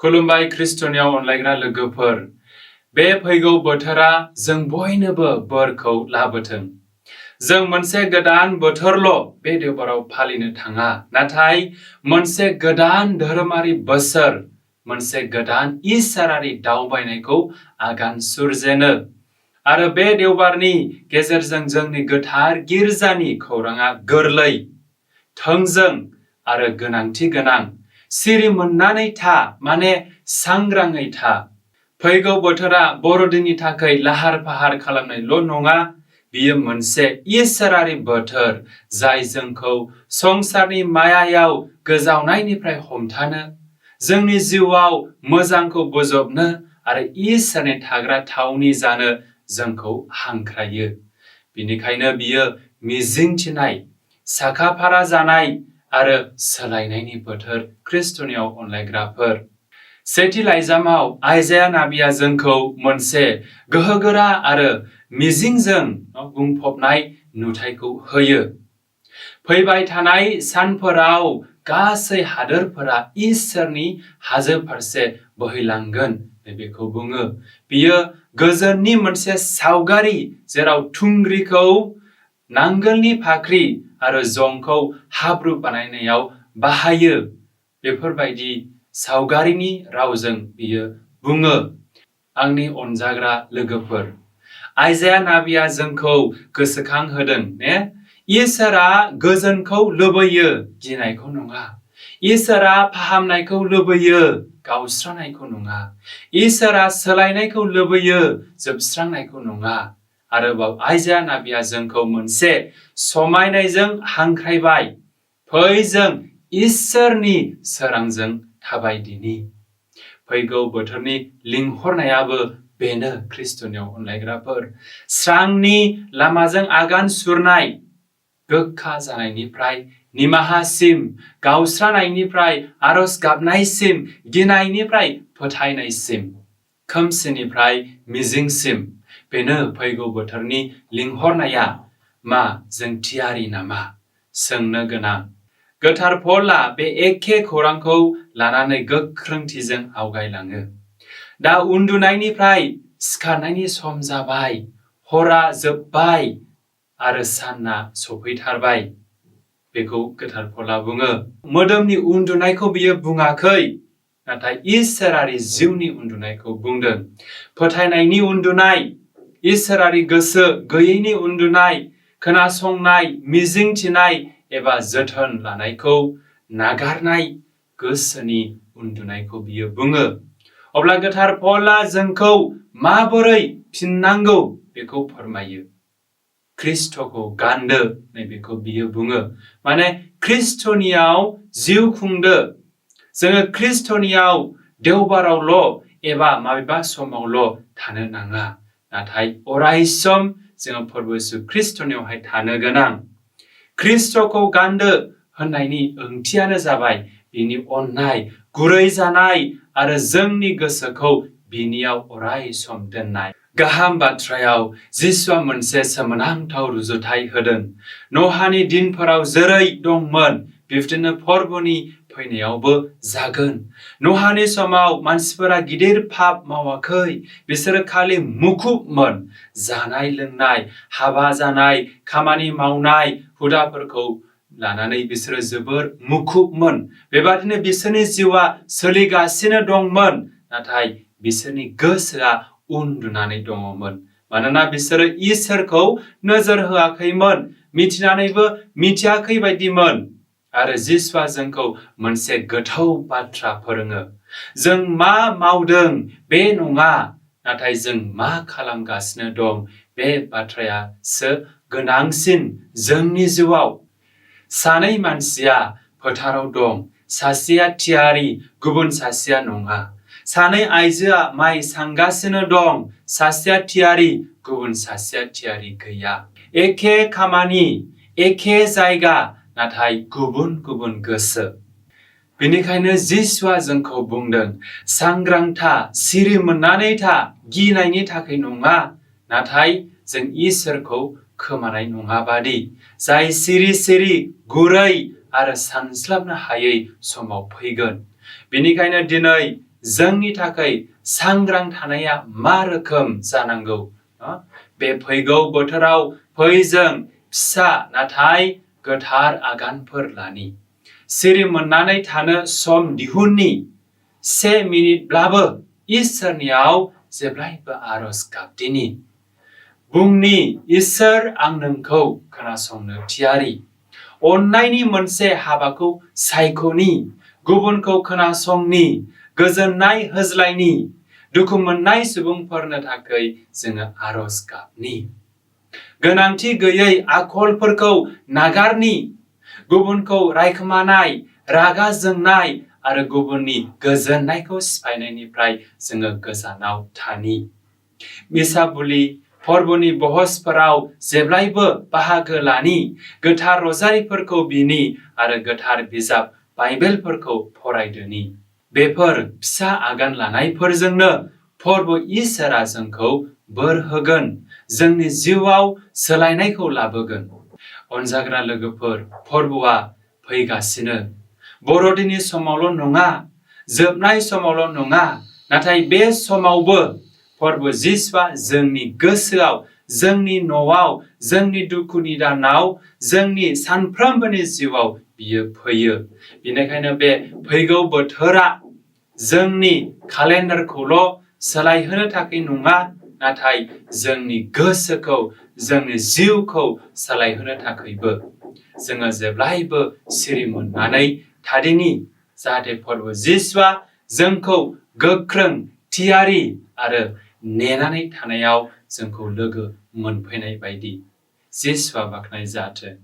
खुलुमबाय ख्रिस्टनियाव अनलायग्रा लोगोफोर। बे फैगौ बोथोरा जों बयनोबो बोरखौ लाबोथों। जों मोनसे गोदान बोथोरल' बे देवबाराव फालिनो थाङा, नाथाय मोनसे गोदान धोरोमारि बोसोर, मोनसे गोदान इसोरारि दावबायनायखौ आगान सुरजेनो। आरो बे देवबारनि गेजेरजों जोंनि गोथार गिर्जानि खौराङा गोरलै, थोंजों आरो गोनांथि गोनां। सिरि मोन्नानै था माने सांग्राङै था। फैगौ बोथोरा बर'दिननि थाखाय लाहार फाहार खालामनायल' नङा, बियो मोनसे इसोरारि बोथोर जाय जोंखौ संसारनि मायायाव गोजावनायनिफ्राय हमथानो, जोंनि जिउआव मोजांखौ बोजबनो आरो इसोरनि थाग्रा थावनि जानो जोंखौ हांख्रायो। बिनिखायनो बियो मिजिंथिनाय, साखाफारा जानाय आरो सोलायनायनि बोथोर ख्रिस्टनियाव अनलायग्राफोर। सेथि लाइजामाव आइजाया नाबिया जोंखौ मोनसे गोहोगोरा आरो मिजिंजों बुंफबनाय नुथायखौ होयो। फैबाय थानाय सानफोराव गासै हादोरफोरा इसोरनि हाजो फारसे बोहैलांगोन बेखौ बुङो। बियो गोजोननि मोनसे सावगारि, जेराव थुंग्रिखौ नांगोलनि फाख्रि आरो जंखौ हाब्रु बानायनायाव बाहायो। बेफोरबायदि सावगारिनि रावजों बियो बुङो। आंनि अनजाग्रा लोगोफोर, आइजाया नाबिया जोंखौ गोसोखांहोदों ने? इसोरा गोजोनखौ लुबैयो, गिनायखौ नङा। इसोरा फाहामनायखौ लुबैयो, गावस्रानायखौ नङा। इसोरा सोलायनायखौ लुबैयो, जोबस्रांनायखौ नङा। आरोबाव आइजाया नाबिया जोंखौ मोनसे समायनायजों हांख्रायबाय, फै जों इसोरनि सोरांजों थाबायदिनि। फैगौ बोथोरनि लिंहरनायाबो बेनो ख्रिस्टनियाव अनलायग्राफोर। स्रांनि लामाजों आगान सुरनाय, गोखा जानायनिफ्राय निमाहासिम, गावस्रानायनिफ्राय आरज गाबनायसिम, गिनायनिफ्राय फोथायनायसिम, खोमसिनिफ्राय मिजिंसिम। बेनो फैगौ बोथोरनि लिंहरनाया। मा जों थियारि नामा? सोंनो गोनां। गोथार पलआ बे एखे खौरांखौ लानानै गोख्रोंथिजों आवगायलाङो। दा उन्दुनायनिफ्राय सिखारनायनि सम जाबाय, हरा जोबबाय आरो साना सफैथारबाय। बेखौ गोथार पलआ बुङो। मोदोमनि उन्दुनायखौ बियो बुङाखै, नाथाय इसोरारि जिउनि उन्दुनायखौ बुंदों। फोथायनायनि उन्दुनाय, इसोरारि गोसो गैयैनि उन्दुनाय, खोनासंनाय, मिजिंथिनाय एबा जोथोन लानायखौ नागारनाय गोसोनि उन्दुनायखौ बियो बुङो। अब्ला गोथार पलआ जोंखौ माबोरै फिननांगौ बेखौ फोरमायो। ख्रिस्टखौ गानदो नैबेखौ बियो बुङो। माने ख्रिस्टनियाव जिउ खुंदो। जोङो ख्रिस्टनियाव देवबारावल' एबा माबेबा समावल' थानो नाङा, नाथाय अरायसम जोङो प्रभु यीशु ख्रिस्टनियावहाय थानो गोनां। ख्रिस्टखौ गानदो होननायनि ओंथियानो जाबाय बिनि अननाय, गुरै जानाय आरो जोंनि गोसोखौ बिनियाव अराय सम दोननाय। गाहाम बाथ्रायाव जिसुआ मोनसे सोमोनांथाव रुजुथाय होदों। न'हानि दिनफोराव जेरै दंमोन, बिब्दिनो फोरबोनि फैनायावबो जागोन। न'हानि समाव मानसिफोरा गिदिर पाप मावाखै। बिसोरो खालि मुखुबमोन। जानाय लोंनाय, हाबा जानाय, खामानि मावनाय हुदाफोरखौ लानानै बिसोरो जोबोर मुखुबमोन। बेबादिनो बिसोरनि जिउआ सोलिगासिनो दंमोन, नाथाय बिसोरनि गोसोआ उन्दुनानै दङमोन। मानोना बिसोरो इसोरखौ नोजोर होआखैमोन, मिथिनानैबो मिथियाखै बायदिमोन। आरो जिसुआ जोंखौ मोनसे गोथौ बाथ्रा फोरोङो। जों मा मावदों बे नङा, नाथाय जों मा खालामगासिनो दं बे बाथ्रायासो गोनांसिन जोंनि जिउआव। सानै मानसिया फोथाराव दं, सासेया थियारि, गुबुन सासेया नङा। सानै आइजोआ माइ सांगासिनो दं, सासेया थियारि, गुबुन सासेया थियारि गैया। एखे खामानि, एखे जायगा, नाथाय गुबुन गुबुन गोसो। बेनिखायनो जिसुआ जोंखौ बुंदों, सांग्रां था, सिरि मोननानै था, गिनायनि थाखाय नङा, नाथाय जों इसोरखौ खोमानाय नङाबादि, जाय सिरि सिरि, गुरै आरो सानस्लाबनो हायै समाव फैगोन। बेनिखायनो दिनै जोंनि थाखाय सांग्रां थानाया मा रोखोम जानांगौ बे फैगौ बोथोराव फै जों फिसा नाथाय गोथार आगानफोर लानि सिरि मोननानै थानो सम दिहुननि 1 मिनिटब्लाबो इसोरनियाव जेब्लायबो आरज गाबदिनि बुंनि इसोर आं नोंखौ खोनासंनो थियारि अननायनि मोनसे हाबाखौ सायख'नि गुबुनखौ खोनासंनि गोजोननाय होज्लायनि दुखु मोननाय सुबुंफोरनो थाखाय जोङो आरज गाबनि गोनांथि गैयै आखलफोरखौ नागारनि गुबुनखौ रायखोमानाय रागा जोंनाय आरो गुबुननि गोजोननायखौ सिफायनायनिफ्राय जोङो गोजानाव थानि मिसाबुलि फोरबोनि बहसफोराव जेब्लायबो बाहागो लानि गोथार रजारिफोरखौ बिनि आरो गोथार बिजाब बाइबेलफोरखौ फरायदोनि बेफोर फिसा आगान लानायफोरजोंनो फोरबो इसोरा जोंखौ बोर होगोन जोंनि जिउआव सोलायनायखौ लाबोगोन अनजाग्रा लोगोफोर फोरबोआ फैगासिनो बर'दिननि समावल' नङा जोबनाय समावल' नङा नाथाय बे समावबो फोरबो जिसुआ जोंनि गोसोआव जोंनि न'आव जोंनि दुखुनि दानाव जोंनि सानफ्रोमबोनि जिउआव बियो फैयो बेनिखायनो बे फैगौ बोथोरा जोंनि केलेन्डारखौल' सोलायहोनो थाखाय नङा नाथाय जोंनि गोसोखौ जोंनि जिउखौ सोलायहोनो थाखायबो जोङो जेब्लायबो सिरि मोननानै थादिनि जाहाथे फोरबो जिसुआ जोंखौ गोख्रों थियारि आरो नेनानै थानायाव जोंखौ लोगो मोनफैनाय बायदि जिसुआ बाख्नाय जाथों।